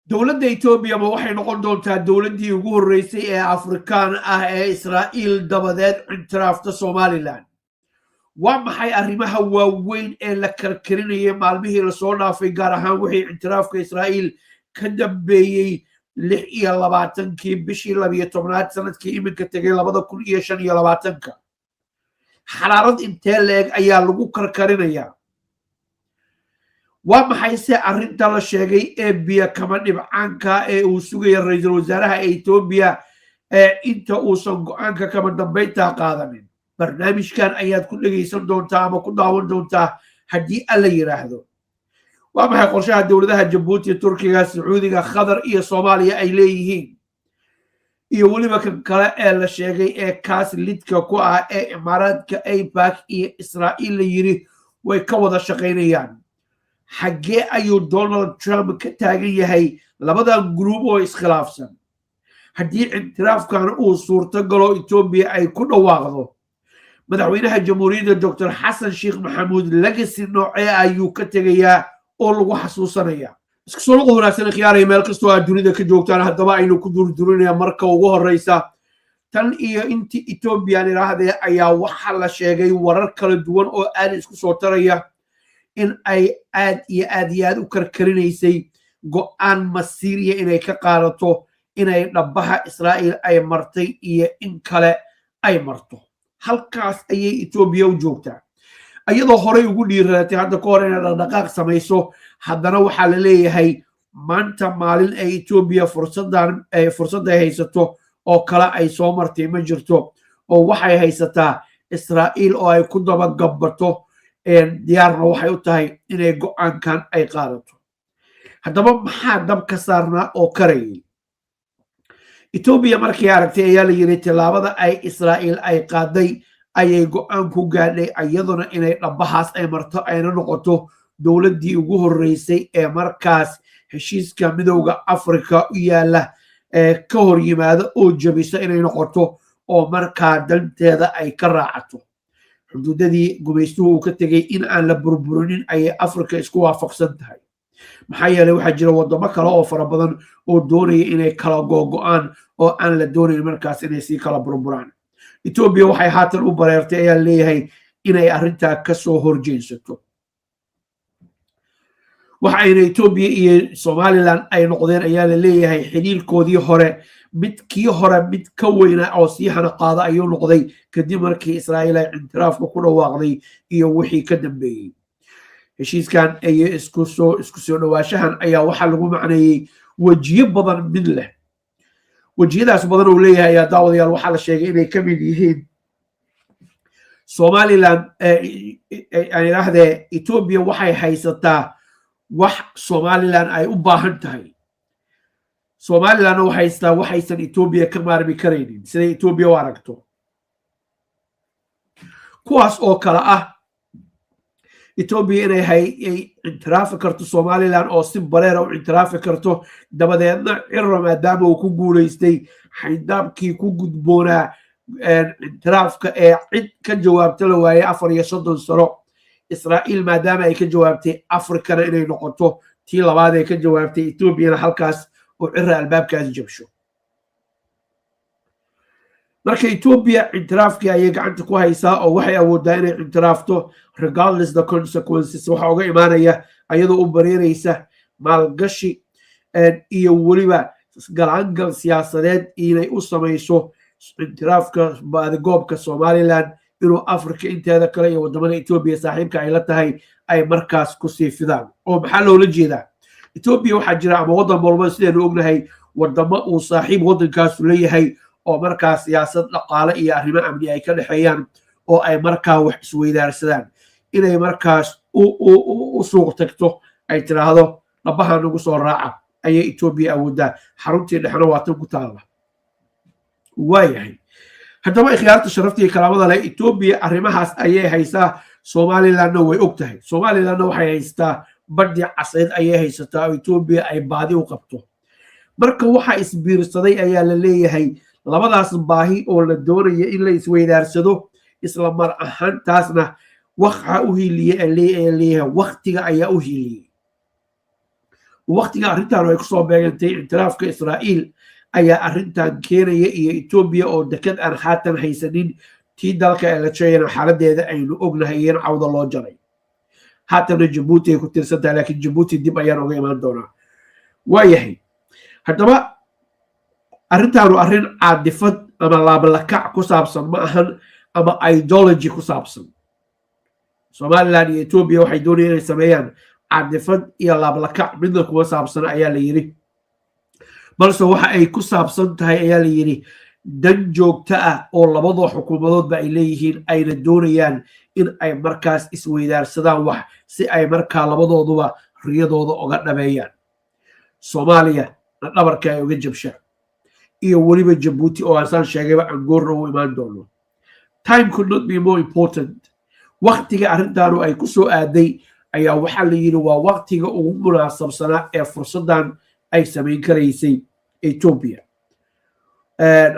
Dowladda Etoobiya ma waxay noqon doontaa dowladdii ugu horreysay ee Afrikaan ah ee Israa'iil dabadeed ictiraafta Somaliland? Waa maxay arrimaha waaweyn ee la karkarinayay maalmihii lasoo dhaafay, gaar ahaan wixii ictiraafka Israa'iil ka dambeeyey 26-kii bishii 12aad sanadkii iminka tegay 2025-ka? Xaraarad intee leeg ayaa lagu karkarinayaa? Waa maxay se arrinta la sheegay ee biyo kama dhibcaanka ee uu sugaya ra-iisul wasaaraha Etoobiya ee inta uusan go-aanka kama dambayntaa qaadanin? Barnaamijkan ayaad ku dhegaysan doontaa ama ku daawan doontaa haddii Alla yidhaahdo. Waa maxay qorshaha dowladaha Jabuuti, Turkiga, Sacuudiga, Qatar iyo Soomaaliya ay leeyihiin, iyo weliba kan kale ee la sheegay ee kaas lidka ku ah ee Imaaraadka, AIPAC iyo Israa'iil la yiri way ka wada shaqaynayaan? Xaggee ayuu Donald Trump ka taagan yahay labadan group oo iskhilaafsan? Haddii ictiraafkan uu suurto galo, Etoobiya ay ku dhawaaqdo, madaxweynaha jamhuuriyadda Doctor Xasan Sheekh Maxamuud legacy noocee ayuu ka tegayaa oo lagu xasuusanaya? Isku soo noqod wanaagsan, khiyaaraya, meel kastoo aad dunida ka joogtaan. Haddaba aynu ku durdurinaya marka ugu horeysa, tan iyo intii Ethoobiyan idhaahdee ayaa waxaa la sheegay warar kala duwan oo aad isku soo taraya in ay aad iyo aad iyo aad u karkarinaysay go'aan masiiriya inay ka qaadato inay dhabbaha Israa'iil ay martay iyo in kale ay marto. Halkaas ayay Etoobiya u joogtaa, iyadoo horey ugu dhiiratay hadda ka hor inay dhaqdhaqaaq samayso. Haddana waxaa la leeyahay maanta maalin ay Etoobiya fursaddan fursadday haysato oo kale ay soo martay ma jirto, oo waxay haysataa Israa'iil oo ay ku dabagabbato, diyaarna waxay u tahay inay go'aankan ay qaadato. Haddaba maxaa dab ka saarnaa oo karayay Etoobiya markii aragtay, ayaa la yiri, tillaabada ay Israa'iil ay qaaday ayay go'aan ku gaadhay iyaduna inay dhabbahaas ay marto, ayna noqoto dowladdii ugu horreysay ee markaas heshiiska Midowda Africa u yaalla ee ka hor yimaada oo jabisa inay noqoto, oo markaa danteeda ay ka raacato. Xuduudadii gumaystuhu uu ka tegey in aan la burburinin ayay Africa isku waafaqsan tahay, maxaa yeelay waxaa jira waddamo kale oo fara badan oo doonaya inay kala googo'aan oo aan la doonayn markaas inay sii kala burburaan. Etoobiya waxay haatan u bareertay, ayaa leeyahay, inay arrintaa kasoo horjeensato. Waxa ayna Etoobiya iyo Somaliland ay noqdeen, ayaa la leeyahay, xiriirkoodii hore mid kii hore mid ka weyna oo sii hana qaada ayuu noqday kadib markii Israa'iil ay ictiraafka ku dhawaaqday iyo wixii ka dambeeyey. Heshiiskan iyo isku soo dhawaashahan ayaa waxaa lagu macneeyey wejiyo badan mid leh. Wejiyadaas badan uu leeyahay ayaa, daawadayaal, waxaa la sheegay inay ka mid yihiin Somaliland, aan idhaahdee, Etoobiya waxay haysataa wax Somaliland ay u baahan tahay, Somalilandna waxay haysataa waxaysan Etoobiya ka maarmi karaynin siday Etoobiya u aragto, kuwaas oo kale ah Etoobiya inay hay ictiraafi karto Somaliland oo si bareera u ictiraafi karto, dabadeedna Ciro, maadaama uu ku guulaystay xayndaabkii ku gudboonaa ictiraafka ee cid ka jawaabta la waayey 34 sano, Israa'iil maadaama ay ka jawaabtay, Afrikana inay noqoto tii labaad ee ka jawaabtay, Etoobiyana halkaas oo Ciro albaabkaas jabsho. Marka Etoobiya ictiraafkii ayay gacanta ku haysaa oo waxay awooddaa inay ictiraafto regardless the consequences waxa uga imaanaya, ayadoo u bareeraysa maalgashi iyo weliba galaangal siyaasadeed inay u samayso ictiraafka baadigoobka Somaliland inuu Africa inteeda kale iyo wadamada Etoobiya saaxiibka ay la tahay ay markaas kusii fidaan. Oo maxaa loola jeedaa? Etoobiya waxaa jira, ama waddan walba sidaynu ognahay, wadamo uu saaxiib waddankaasu leeyahay oo markaa siyaasad, dhaqaale iyo arrimo amni ay ka dhexeeyaan oo ay markaa wax isweydaarsadaan. Inay markaas u suuq tagto, ay tiraahdo dhabaha nagu soo raaca, ayay Etoobiya awooddaa. Xaruntii dhexna waa tan ku taalla. Waayahay, haddaba ikhyaarta sharafta iyo karaamada leh, Etoobiya arrimahaas ayay haysaa, Somalilandna way og tahay. Somalilandna waxay haystaa badii casayd ayay haysataa oo Etoobiya ay baadi u qabto. Marka waxaa isbiirsaday, ayaa la leeyahay, labadaas baahi oo la doonaya in la isweydaarsado. Isla mar ahaantaasna waxa u hiiliyey, leeyahay, waktiga ayaa u hiiliyey. Waqtiga arrintan ay kusoo beegantay ictiraafka Israa'iil ayaa arrintan keenaya, iyo Etoobiya oo dekad aan haatan haysanin, tii dalka Eritreana xaaladeeda aynu ognahay in cawda loo jaray, haatana Jabuuti ay ku tiirsan tahay, laakiin Jabuuti dib ayaan oga imaan doonaa. Waayahay, haddaba arrintaanu arrin caadifad ama laablakac ku saabsan ma ahan ama ideology ku saabsan. Somaliland iyo Etoobiya waxay doonayaan inay sameeyaan caadifad iyo laablakac midna kuma saabsan ayaa la yidhi, balse waxa ay ku saabsan tahay ayaa la yidhi dan joogto ah oo labadoo xukuumadoodba ay leeyihiin, ayna doonayaan in ay markaas isweydaarsadaan wax si ay markaa labadooduba riyadooda uga dhameeyaan, Soomaaliya na dhabarka ay uga jabshaan, iyo weliba Jabuuti oo aan sheegayba aan goorna u imaan doono. Time could not be more important. Waktiga arrintaanu ay ku soo aaday ayaa waxaa la yidhi waa waktiga ugu munaasabsanaa ee fursaddan ay samayn karaysay Ethiopia.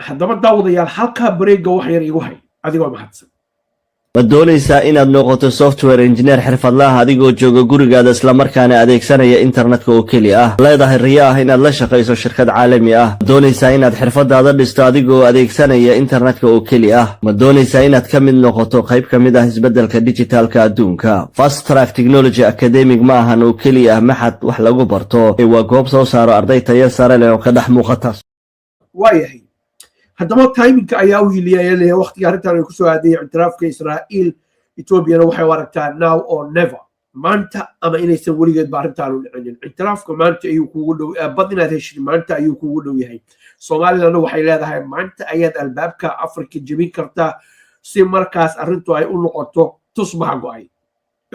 Haddaba daawadayaal, halkaa bareega wax yar igu hay adigoo mahadsan. Ma doonaysaa inaad noqoto software engineer xirfadlaha adigoo jooga gurigaada, islamarkaana adeegsanaya internetka oo keli ah? Leedahay riyo ah inaad la shaqayso shirkad caalami ah? Ma doonaysaa inaad xirfadaada dhisto adigoo adeegsanaya internetka oo keli ah? Ma doonaysaa inaad ka mid noqoto qayb ka mid ah isbeddelka dijitaalka adduunka? Fast Track Technology Academic ma ahan oo keli ah maxad wax lagu barto, ee waa goob soo saaro arday tayo sare leh oo ka dhex muuqata. Waayahay, haddaba timingka ayaa u hiliyay ayaa leeyahay, waqtiga arrintan ay kusoo aaday ictiraafka Israa'iil. Etoobiyana waxay u aragtaa now or never, maanta ama inaysan weligeedba arrintaanu dhicinin. Ictiraafka maanta ayuu kuugu dhow, bad inaad heshid maanta ayuu kuugu dhow yahay. Somalilandna waxay leedahay maanta ayaad albaabka Afrika jebin kartaa, si markaas arrintu ay u noqoto tusbax go'ay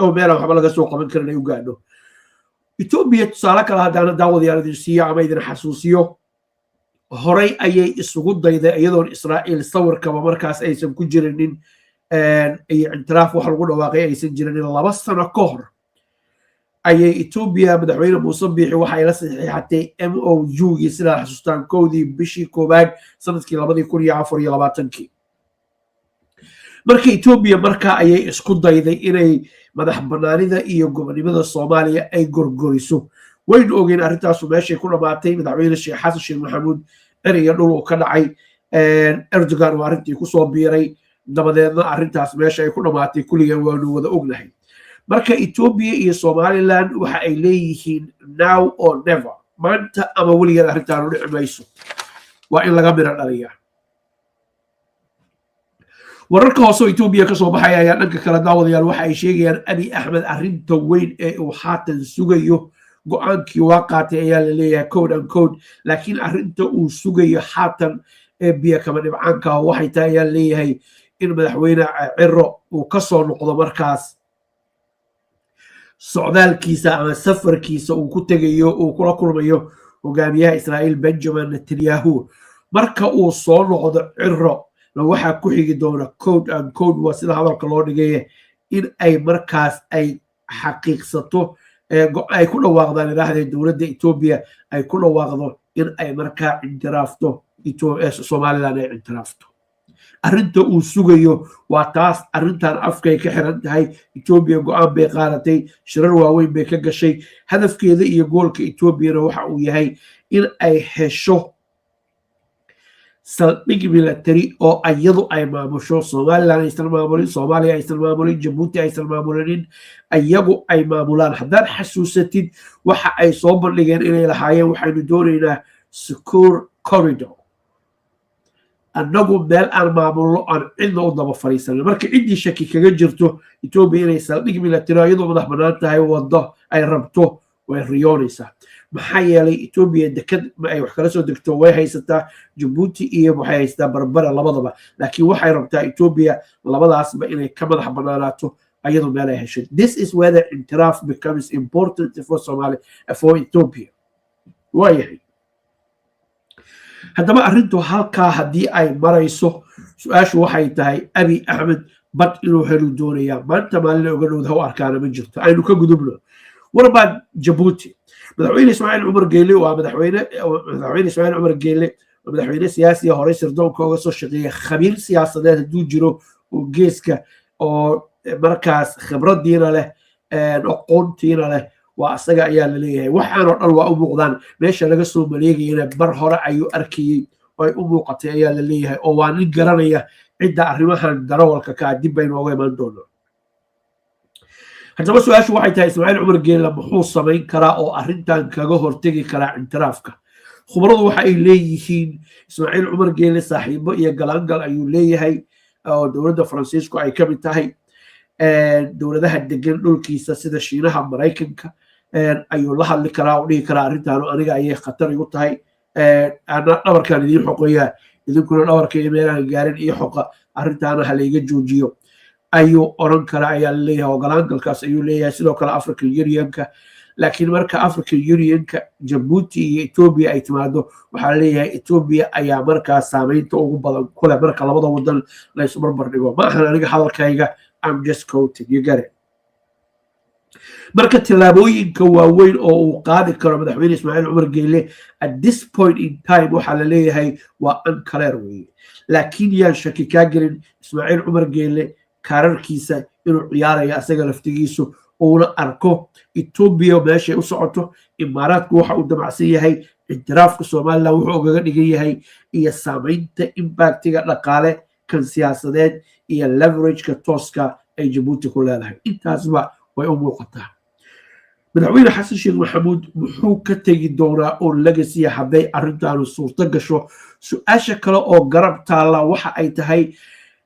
oo meelaan waxba laga soo qaban karin ay u gaadho Etoobiya. Tusaale kale haddaana daawadayaal idin siiyo ama idin xasuusiyo, horay ayay isugu dayday iyadoon Israa'iil sawirkaba markaas aysan ku jirinin iyo ictiraaf wax lagu dhawaaqay aysan jirinin. 2 sano ka hor ayay Etoobiya madaxweyne Muuse Biixi waxay la saxiixatay MOU-gii, sidaa xasuustaan, 1dii bishii koowaad sanadkii 2024-kii. Marka Etoobiya markaa ayay isku dayday inay madax banaanida iyo gobonimada Soomaaliya ay gorgoriso. Waynu ogeyn arrintaasu meeshay ku dhammaatay. Madaxweyne Sheekh Xasan Sheekh Maxamuud ereyga dhul uu ka dhacay, Erdogan uu arrintii kusoo biiray, dabadeedna arrintaas meesha ay ku dhammaatay kulligeen waanu wada ognahay. Marka Etoobiya iyo Somaliland waxa ay leeyihiin now or never, maanta ama weligeed arrintaanu dhici mayso, waa in laga miro dhaliyaa. Wararka hoose oo Etoobiya kasoo baxaya ayaa dhanka kale, daawadayaal, waxa ay sheegayaan Abi Axmed arrinta weyn ee uu haatan sugayo, go'aankii waa qaatay ayaa la leeyahay, quote unquote, laakiin arrinta uu sugayo haatan ee biyo kama dhibcaanka waxay tahay ayaa leeyahay in madaxweyne Ciro uu kasoo noqdo markaas socdaalkiisa ama safarkiisa uu ku tegayo, uu kula kulmayo hogaamiyaha Israa'iil Benjamin Netanyahu. Marka uu soo noqdo Ciro na waxaa ku xigi doona, quote unquote, waa sida hadalka loo dhigaye, in ay markaas ay xaqiiqsato, ay ku dhawaaqdaan idhaahdee, dowladda Etoobiya ay ku dhawaaqdo in ay markaa ictiraafto Somaliland, ay ictiraafto. Arrinta uu sugayo waa taas. Arrintan afkay ka xiran tahay. Etoobiya go'aan bay qaadatay, shirar waaweyn bay ka gashay. Hadafkeeda iyo goalka Etoobiyana waxa uu yahay in ay hesho saldhig military oo iyadu ay maamusho, Somaliland aysan maamulin, Soomaaliya aysan maamulin, Jabuuti aysan maamulinin, iyagu ay maamulaan. Haddaad xasuusatid, waxa ay soo bandhigeen inay lahaayeen waxaynu doonaynaa secure corridor, annagu meel aan maamulno, aan cidna u daba fadhiisanin. Marka ciddii shaki kaga jirto Etoobiya inay saldhig military iyadoo madax bannaan tahay waddo ay rabto way riyoonaysaa, maxaa yeelay Etoobiya dekad ma ay wax kala soo degto way haysataa, Jabuuti iyo waxay haysataa Barbara labadaba, laakiin waxay rabtaa Etoobiya labadaasba inay ka madax bannaanaato, ayadu meel ay heshay. This is where the ictiraaf becomes important for Somalia, for Ethiopia. Waayahay, haddaba arrintu halkaa haddii ay marayso, su'aashu waxay tahay Abi Axmed bad inuu helu doonayaa maanta, maalina oga dhowda u arkaana ma jirto. Aynu ka gudubno warbaa Jabuuti. Madaxweyne Ismaaciil Cumar Geele waa madaxweyne Ismaaciil Cumar Geele waa madaxweyne siyaasiya, horey sirdoonka oga soo shaqeeya, khabiir siyaasadeed hadduu jiro oo geeska oo markaas khibradiina leh, aqoontiina leh, Waa asaga ayaa la leeyahay. Waxaanoo dhan waa u muuqdaan. Meesha laga soo maleegayana bar hore ayuu arkayey oo ay u muuqatay ayaa la leeyahay, oo waa nin garanaya cidda arrimahan darawalka kaa. Dib baynu oga imaan doonaa. Haddaba su-aashu waxay tahay, Ismaaciil Cumar Geella muxuu samayn karaa oo arrintan kaga hortegi karaa ictiraafka? Khubradu waxa ay leeyihiin Ismaaciil Cumar Geelle saaxiibo iyo galaangal ayuu leeyahay, oo dowladda Faransiisku ay ka mid tahay. Dowladaha degan dhulkiisa sida Shiinaha, Maraykanka ayuu la hadli karaa oo dhihi karaa, "Arrintaanu aniga ayay khatar igu tahay. Ana dhabarkaan idiin xoqoyaa, idinkuna dhabarka iyo meelahan gaarin iyo xoqa. Arrintaana ha layga joojiyo," ayuu oran karaa ayaa laleeyahay, oo galaangalkaas ayuu leeyahay. Sidoo kale African Unionka. Laakiin marka African Unionka Jabuuti iyo Ethiopia ay timaado, waxaa leeyahay Ethiopia ayaa markaas saameynta ugu badan kule marka labada wadan la isu barbar dhigo. Ma ahan aniga hadalkayga, I'm just quoting, you get it. Marka tillaabooyinka waaweyn oo uu qaadi karo madaxweyne Ismaaciil Cumar Geyle at this point in time, waxaa la leeyahay waa unclear weeye. Laakiin yaan shaki kaa gelin Ismaaciil Cumar Geyle kaararkiisa inuu ciyaarayo asaga laftigiisu, uuna arko Etoobiya meeshay u socoto, Imaaraadku waxa uu damacsan yahay, ictiraafka Somaliland wuxuu ogaga dhigan yahay, iyo saameynta impactiga dhaqaale, kan siyaasadeed iyo leverageka tooska ay Jabuuti ku leedahay. Intaasba way u muuqataa. Madaxweyne Xasan Sheekh Maxamuud muxuu ka tegi doonaa oo legacy hadday arrintaanu suurto gasho? Su-aasha kale oo garab taalla waxa ay tahay,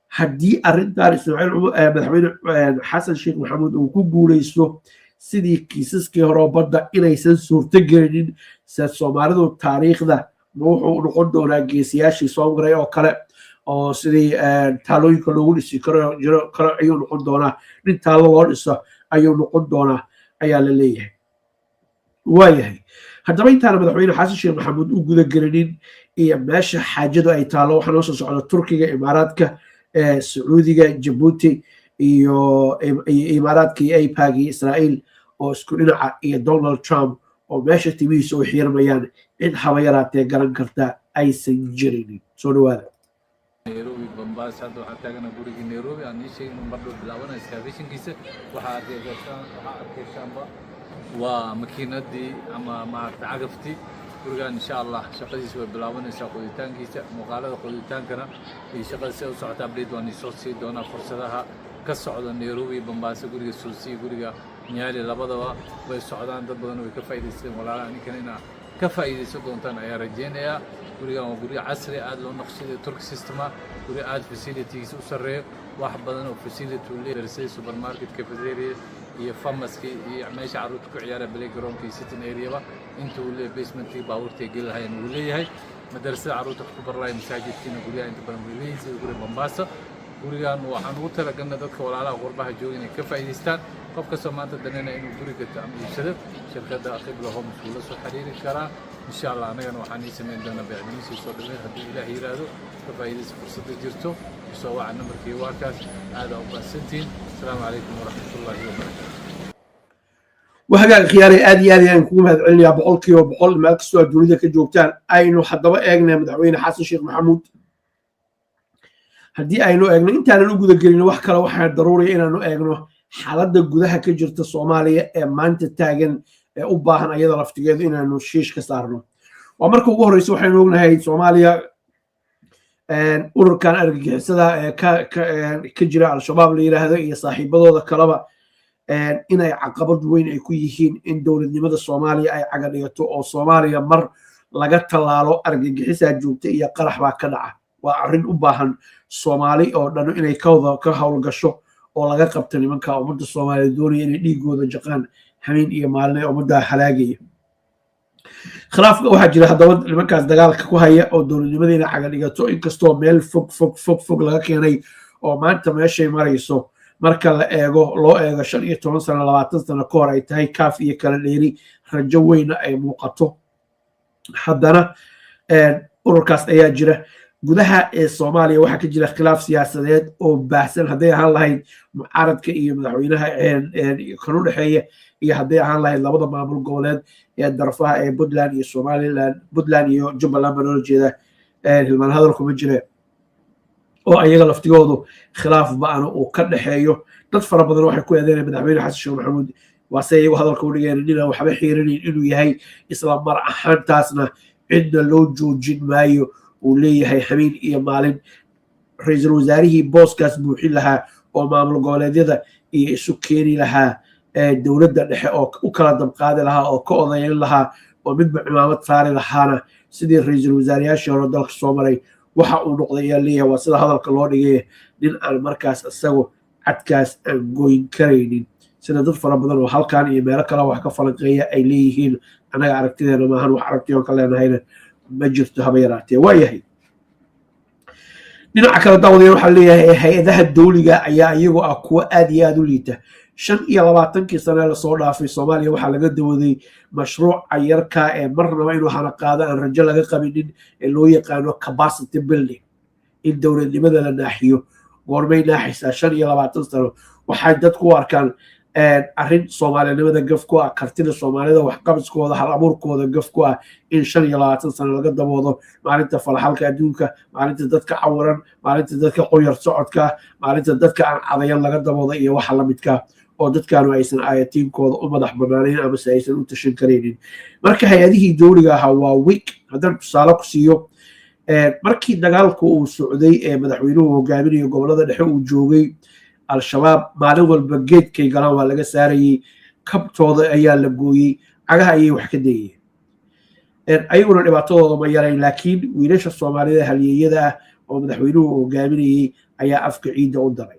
haddii arrintan Ismaaciil, madaxweyne Xasan Sheekh Maxamuud uu ku guuleysto, sidii kiisaskii hore badda inaysan suurto gelinin se Soomaalidu taariikhda ma wuxuu noqon doonaa geesiyaashii soo maray oo kale, oo sidii taalooyinka loogu dhisi karo jiro kale ayuu noqon doonaa? Nin taallo loo dhiso ayuu noqon doonaa ayaa la leeyahay. Waayahay, haddaba intaana madaxweyne Xasan Sheekh Maxamuud u gudagelinin iyo meesha xaajadu ay taallo, waxaa noo soo socda Turkiga, Imaaraadka, Sacuudiga, Jabuuti iyo Imaaraadka iyo AIPAC iyo Israa'iil oo isku dhinaca iyo Donald Trump oo meesha timihiisa u xiirmayaan cid haba yaraatee garan karta aysan jirinin. Soo dhawaada. Nairobi, Mombasa. Hadda waxaan taaganaa gurigii Nairobi aan ii sheegay inuu mardhow bilaabanayo excavationkiisa. Waxaa arkaysaanba waa makiinadii ama maaragtay cagaftii. Gurigan insha Allah shaqadiisa way bilaabanaysaa, qoditaankiisa. Muuqaalada qoditaankana iyo shaqada si u socota update waan isoo sii doonaa. Fursadaha ka socda Nairobi, Mombasa, guriga Suusiya, guriga Nyali, labadaba way socdaan. Dad badan way ka faa'iidaysteen. Walaalaha, ninkana inaa ka faa'iidaysan doontaan ayaa rajaynayaa. Gurigan waa guryo casri, aad loo naqshaday, Turk systema, guri aad facilitygiisa u sarreeyo, wax badan oo facility uu leeyahay, sida supermarket, cafeteria iyo pharmacy iyo meesha carruurta ku ciyaara, playgroundka iyo sitting area-ba inta uu leeyahay. Basementkii baabuurta geli lahayn uu leeyahay, madarasada carruurta wax ku bar lahayn, masaajidkiina guryaha inta badan way leeyihin, sida guriga Mombasa. Gurigan waxaan ugu talagalnay dadka walaalaha qurbaha jooga inay ka faa'iidaystaan. Qof kastoo maanta danayna inuu guri gato ama iibsado, shirkadda Qibla Homes wuu la soo xiriiri karaa insha Allah. Annagana waxaan ii samayn doonaa beecdimiisii soo dhaweyn haddii Ilaah yiraahdo. Ka faa'iidaysa fursadda jirto. Soo waca nambarkii waa kaas. Aada u mahadsantihiin. Asalaamu calaykum waraxmatullaahi wabarakaatu. Wahagaag khiyaanay, aad iyo aad ayaan kugu mahad celinayaa 100%, meel kastoo aad dunida ka joogtaan. Aynu haddaba eegnay madaxweyne Xasan Sheekh Maxamuud. Haddii aynu eegno, intaanan u guda gelin wax kale, waxaa daruuriya inaanu eegno xaaladda gudaha ka jirta Soomaaliya ee maanta taagan, ee u baahan ayada laftigeedu inaanu shiish ka saarno. Waa marka ugu horreysa, waxaynu ognahay Soomaaliya ururkan argagixisada ee ka jira, Al-Shabaab la yiraahdo, iyo saaxiibadooda kaleba, inay caqabad weyn ay ku yihiin in dowladnimada Soomaaliya ay caga dhigato, oo Soomaaliya mar laga tallaalo argagixisaa joogta iyo qarax baa ka dhaca. Waa arrin u baahan Soomaali oo dhan inay ka howlgasho oo laga qabto nimanka ummadda Soomaaliya doonaya inay dhiigooda jaqaan hameen iyo maalin ee ummadda halaagaya. Khilaafka waxaa jira haddaba nimankaas dagaalka ku haya oo dowladnimadeena caga dhigato, inkastoo meel fog fog fog fog laga keenay oo maanta meeshay marayso marka la eego, loo eego 15 sano, 20 sano ka hor, ay tahay kaaf iyo kala dheeri, rajo weyna ay muuqato. Haddana ururkaas ayaa jira. Gudaha ee Soomaaliya waxaa ka jira khilaaf siyaasadeed oo baahsan, hadday ahaan lahayd mucaaradka iyo madaxweynaha kan u dhexeeya, iyo hadday ahaan lahayd labada maamul goboleed ee darfaha ee Puntland iyo Somaliland, Puntland iyo Jubbaland baa loola jeeda, hilmaan hadal kuma jire, oo ayaga laftigoodu khilaaf ba'ana uu ka dhexeeyo. Dad fara badan waxay ku eedeynaya madaxweyne Xasan Sheekh Maxamuud. Waase iyagu hadalka u dhigeen ninaan waxba xiirinayn inuu yahay, isla mar ahaantaasna cidna loo joojin maayo, uu leeyahay habeen iyo maalin. Ra-iisul wasaarihii booskaas buuxin lahaa oo maamul goboleedyada iyo isu keeni lahaa dowladda dhexe oo u kala dabqaadi lahaa oo ka odayn lahaa oo midba cimaamad saari lahaana, sidii ra-iisul wasaarayaashii hore dalka soo maray, waxa uu noqday ayaa leeyahay, waa sida hadalka loo dhigay, nin aan markaas isagu cadkaas aan goyn karaynin, sida dad fara badan oo halkan iyo meelo kale wax ka falanqeeya ay leeyihiin. Annaga aragtideena maahan, wax aragtiyoon ka leenahayna ma jirto haba yaraatee. Waa yahay. Dhinaca kale, daawadayaal, waxaa leeyahay hay-adaha dowliga ayaa iyagoo ah kuwo aad iyo aad u liita. 25-kii sane lasoo dhaafay Soomaaliya waxaa laga dawaday mashruuca yarka ee marnaba inuu hana qaado aan rajo laga qabinin ee loo yaqaano capacity building, in dowladnimada la naaxiyo. Goormay naaxaysaa? 25 sano. Waxay dadku u arkaan arrin soomaalinimada gaf ku ah, kartida Soomaalida, waxqabadkooda, hal abuurkooda gaf ku ah in 25 sano laga daboodo maalinta falaxalka adduunka, maalinta dadka cawiran, maalinta dadka qoyar socodka, maalinta dadka aan cadayan laga daboodo iyo waxa lamidka, oo dadkaanu aysan aayatiinkooda u madax banaanayn amase aysan u tashan karaynin. Marka hay-adihii dowliga ahaa waa weak. Haddaan tusaale ku siiyo, markii dagaalku uu socday ee madaxweynuhu hogaaminayo gobolada dhexe uu joogay, Al-Shabaab maalin walba geedkay galaan waa laga saarayey, kabtooda ayaa la gooyey, cagaha ayay wax ka dayayeen. Ayaguna dhibaatadooda ma yarayn, laakiin wiilasha Soomaalida halyeeyada ah oo madaxweynuhu hogaaminayey ayaa afka ciidda u daray.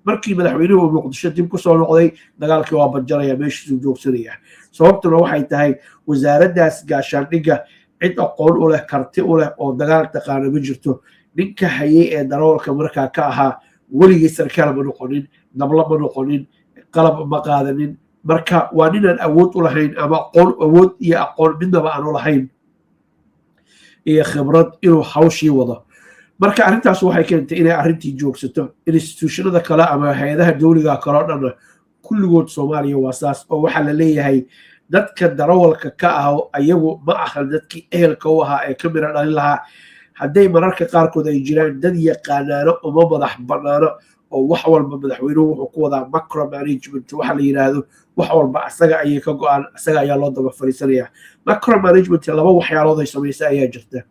Markii madaxweynuhu uu Muqdisho dib ku soo noqday, dagaalkii waa banjaraya, meeshiisuu joogsanaya. Sababtuna waxay tahay wasaaraddaas gaashaandhigga cid aqoon u leh, karti u leh oo dagaal taqaano ma jirto. Ninka hayay ee darawalka markaa ka ahaa weligii sarkaal ma noqonin, dabla ma noqonin, qalab ma qaadanin. Marka waa ninaan awood u lahayn ama aqoon, awood iyo aqoon midnaba aanu lahayn iyo khibrad inuu hawshii wado. Marka arrintaas waxay keentay inay arrintii joogsato. Institutionada kale ama hay-adaha dowliga kale oo dhanna kulligood Soomaaliya waa saas, oo waxaa la leeyahay dadka darawalka ka ah ayagu ma ahan dadkii ehelka u ahaa ee ka mira dhalin lahaa. Hadday mararka qaarkood ay jiraan dad yaqaanaano, uma madax banaano, oo wax walba madaxweynuhu wuxuu ku wadaa macro management waxa la yidhaahdo. Wax walba asaga ayay ka go-aan, asaga ayaa loo daba fariisanaya. Macro management laba waxyaalood ay samaysa ayaa jirta.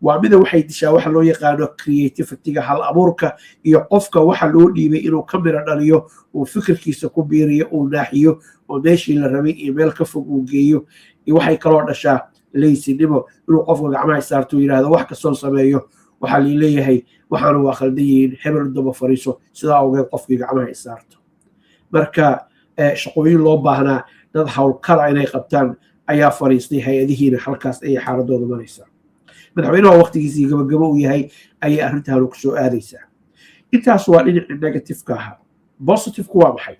Waa mida waxay dishaa waxa loo yaqaano creativityga, hal abuurka, iyo qofka waxa loo dhiibay inuu ka mira dhaliyo, uu fikirkiisa ku biiriyo, uu naaxiyo oo meeshii la rabay iyo meel ka fog uu geeyo. Waxay kaloo dhashaa lazynimo, inuu qofka gacmaha saarto, yidhaahdo wax kastoo sameeyo waxaa lii leeyahay waxaana waa khaldan yihiin, hebel u daba fariiso. Sidaa awgeed qofkii gacmaha isaarto. Marka shaqooyin loo baahnaa dad howlkara inay qabtaan ayaa fariistay hay-adihiina, halkaas ayay xaaladooda maraysaa. Madaxweynaha waqtigiisii gabagabo uu yahay ayay arrintaanu kusoo aadaysaa. Intaas waa dhinacii negativeka ahaa. Positiveku waa maxay?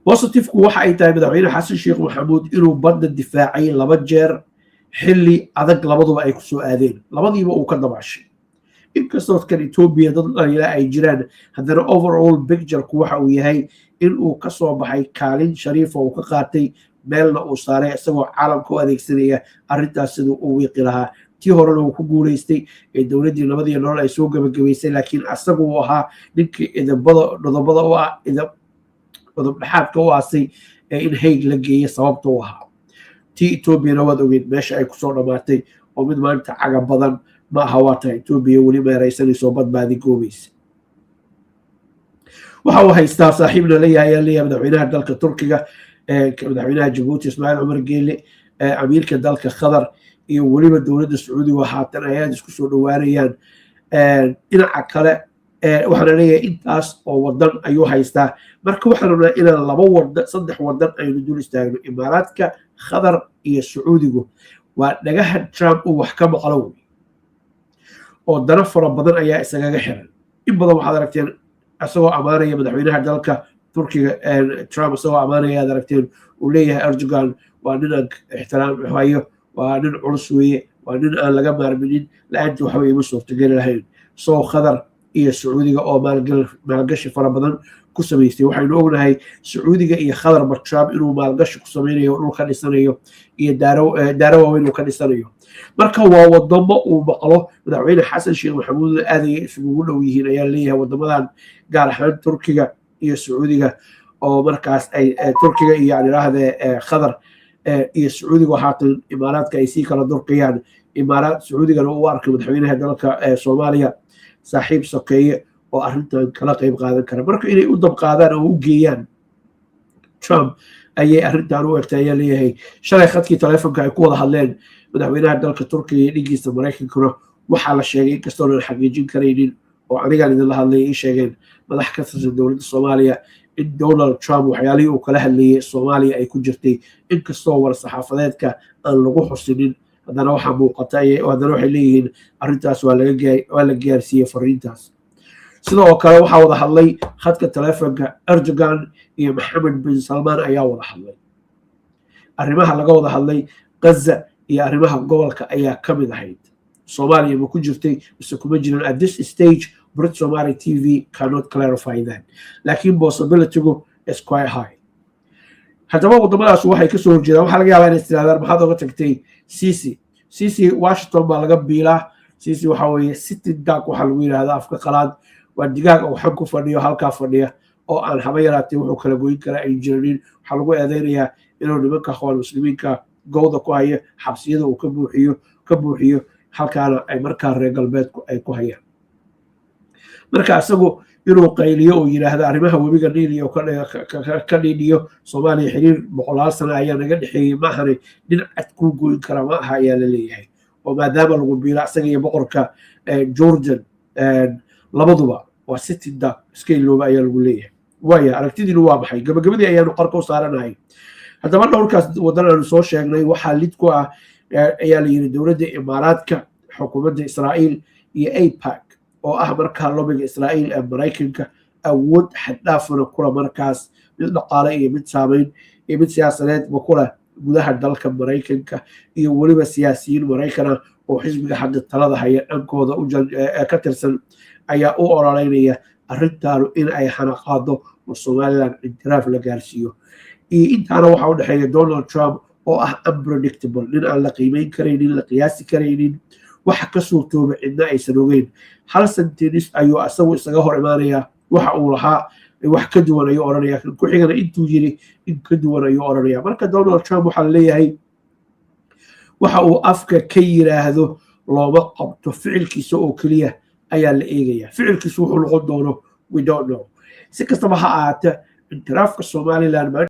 Positiveku waxa ay tahay madaxweyne Xasan Sheekh Maxamuud inuu badda difaacay laba jeer, xilli adag labaduba ay kusoo aadeen, labadiiba uu ka dabaashay. Inkastoo kan Etoobiya dad dhaliila ay jiraan, haddana overall pictureku waxa uu yahay in uu ka soo baxay, kaalin shariifa uu ka qaatay, meelna uu saaray, isagoo caalamka u adeegsanaya arrintaas siduu u wiiqi lahaa. Tii horena uu ku guuleystay ee dowladdii nabadiyo nolol ay soo gebagabaysay, laakiin asagu uu ahaa ninkii idabada dhudobada u ah, udub dhexaadka u aasay ee in Hague la geeyey sababta u ahaa. Tii Etoobiyana waad ogeyd meesha ay kusoo dhammaatay, oo mid maanta caga badan ma aha. Waa tahay Etoobiya weli meeraysanayso, badbaadi goobaysa. Waxa uu haystaa, saaxiibna leeyahay ayaa leeyahay, madaxweynaha dalka Turkiga, madaxweynaha Jabuuti Ismaaciil Cumar Geele, amiirka dalka Qatar iyo weliba dowladda Sacuudiga. Haatan ay aada isku soo dhowaanayaan. Dhinaca kale waxaana leeyahay intaas oo wadan ayuu haystaa. Marka waxaan rabnaa inaan laba wadan, saddex wadan aynu dul istaagno: Imaaraadka, Qatar iyo Sacuudigu. Waa dhagaha Trump uu wax ka maqlo wey, oo dano fara badan ayaa isagaga xiran. In badan waxaad aragteen isagoo ammaanaya madaxweynaha dalka Turkiga. Trump isagoo ammaanaya aad aragteen, uu leeyahay Erdogan waa nin aan ixtiraam hayo, waa nin culus weeye, waa nin aan laga maarminin, la-aantii waxba ima suurtageli lahayn. Soo Qatar iyo Sacuudiga oo maalgashi fara badan ku samaystay. Waxaynu ognahay Sacuudiga iyo Qatarba Trump inuu maalgashi ku samaynayo, dhul ka dhisanayo iyo daaro waaweyn uu ka dhisanayo. Marka waa wadamo uu maqlo madaxweyne Xasan Sheekh Maxamuud, aadayay isugugu dhow yihiin ayaa leeyahay wadamadan, gaar ahaan Turkiga iyo Sacuudiga. Oo markaas ay Turkiga iyo, aan idhaahdee, Qatar iyo Sacuudiga, haatan Imaaraadka ay sii kala durqiyaan. Imaaraad Sacuudigana u arkay madaxweynaha dalka Soomaaliya saaxiib sokeeye oo arrintan kala qayb qaadan kara. Marka inay u dabqaadaan oo u geeyaan Trump ayay arrintan u egtay, ayaa leeyahay. Shalay khadkii taleefonka ay ku wada hadleen madaxweynaha dalka Turkiga iyo dhigiisa Maraykankuna, waxaa la sheegay, inkastoonan xaqiijin karaynin oo anigaan idinla hadlay ii sheegeen madax ka tirsan dowladda Soomaaliya, in Donald Trump waxyaalihii uu kala hadlayay Soomaaliya ay ku jirtay. Inkastoo war saxaafadeedka aan lagu xusinin, haddana waxaa muuqata, haddana waxay leeyihiin arrintaas waa la gaarsiiyey fariintaas. Sidoo kale waxaa wada hadlay khadka taleefonka Erdogan iyo Maxamed bin Salmaan ayaa wada hadlay. Arrimaha laga wada hadlay Gaza iyo arrimaha gobolka ayaa ka mid ahayd. Soomaaliya ma ku jirtay mise kuma jiran? At this stage, Brit Somali TV cannot clarify that, laakiin possibilitygu is quite high. Haddaba waddamadaas waxay kasoo horjeedaan, waxaa laga yaabaa inay tirahdaan, "Maxaad oga tagtay Sisi?" Sisi Washington baa laga biilaa. Sisi waxa weeye sitting duck, waxaa lagu yidhahdaa afka qalaad, waa digaag oo xag ku fadhiyo, halkaa fadhiya, oo aan haba yaraatee wuxuu kala goyn karaa ay jirinin. Waxaa lagu eedeynayaa inuu nimanka Akhwaan Muslimiinka gowda ku hayo, xabsiyada uu ka buuxiyo, halkaana ay markaa reer galbeedku ay ku hayaan. Marka isagu inuu qayliyo oo yidhaahdo arrimaha webiga Niil iyo ka dhiidhiyo, Soomaaliya xiriir boqolaal sana ayaa naga dhexeeyey, maahane nin cad kuu goyn kara ma aha, ayaa la leeyahay, oo maadaama lagu biilo isaga iyo boqorka Jordan labaduba waa sitting duck, iska ilooba, ayaa lagu leeyahay. Waaya, aragtidiinu waa maxay? Gabagabadii ayaanu qarka u saaranahay. Haddaba dhowrkaas waddan aanu soo sheegnay waxaa lid ku ah, ayaa la yidhi, dowladda Imaaraadka, xukuumadda Israa'iil iyo AIPAC, oo ah markaa lobbyga Israa'iil ee Maraykanka, awood xaddhaafana kula markaas, mid dhaqaale iyo mid saameyn iyo mid siyaasadeedba kula gudaha dalka Maraykanka, iyo weliba siyaasiyiin Maraykana oo xisbiga hadda talada haya dhankooda ka tirsan ayaa u ololeynaya arrintaanu in ay hanaqaado oo Somaliland ictiraaf la gaarsiiyo. Iyo intaana waxaa u dhexeeya Donald Trump oo ah unpredictable, nin aan la qiimeyn karaynin, la qiyaasi karaynin, waxa ka suurtooba cidna aysan ogeyn. Hal sentence ayuu asagu isaga hor imaanayaa, waxa uu lahaa wax ka duwan ayuu odhanaya, kan ku xigana intuu yiri in ka duwan ayuu odhanaya. Marka Donald Trump waxaa la leeyahay waxa uu afka ka yiraahdo looma qabto, ficilkiisa oo keliya ayaa la eegaya. Ficilkiisu wuxuu noqon doono, we don't know. Si kastaba ha ahaate, ictiraafka Somaliland